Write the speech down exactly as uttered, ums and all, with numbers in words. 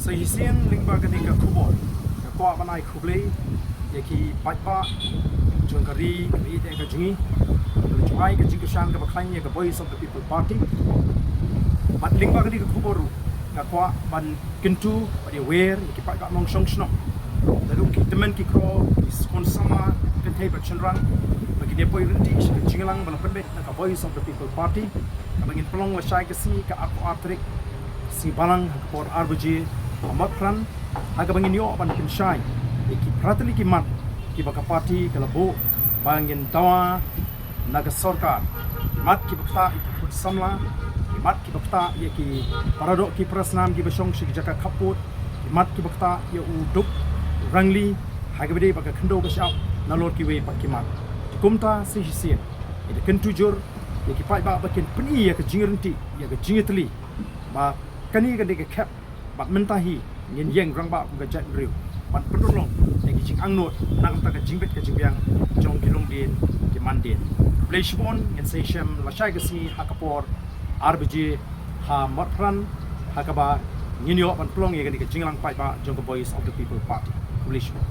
Sa shisien lyngba kane ka khubor nga kwah ban ai khublei ïa ki paidbah jong ka ri kaba ïeit ka jong ngi, kaba ju ai ka jingkyrshan kaba khlaiñ ïa ka Voice of the People Party. Bad lyngba kane ka khubor ruh nga kwah ban kyntu bad ïawer ïa ki paidbah nongshong shnong, naduh ki tymmen ki kro, ki khun samla, kynthei bad shynrang, ba kin ïa poi ryntih sha ka jingïalang ba la pynbeit na ka Voice of the People Party, kaba ngin pynlong lashai ka sngi ka arphew ar tarik, sngi Balang, ha ka por ar baje ha Motphran, ha kaba ngin ïoh ban pynshai ïa ki phra tylli ki mat kiba ka party ka la buh ba ngin dawa na ka sorkar. Ki mat kiba ktah ïa ki khun samla, ki mat kiba ktah ïa ki paradoh ki parasnam kiba shong sha ki jaka khappud, ki mat kiba ktah ïa u duk u rangli, ha kaba dei ba ka khyndew ba shah nalor kiwei pat ki mat. Kumta sa shisien ngi da kyntu jur ïa ki paidbah ba kin pyni ïa ka jingryntih, ïa ka jingïatylli, ba kane ka dei ka khep, bad mynta hi ngin ïeng rangbah kum ka jaitbynriew ban pynurlong ïa ki jingangnud na ka bynta ka jingbit ka jingbiang jong ki longdien ki mandien. Khublei shibun, ngin sa ïashem lashai ka sngi ha ka por ar baje ha Motphran, ha kaba ngin ïoh ban pynlong ïa kane ka jingïalang paidbah jong ka Voice of the People Party. Khublei shibun.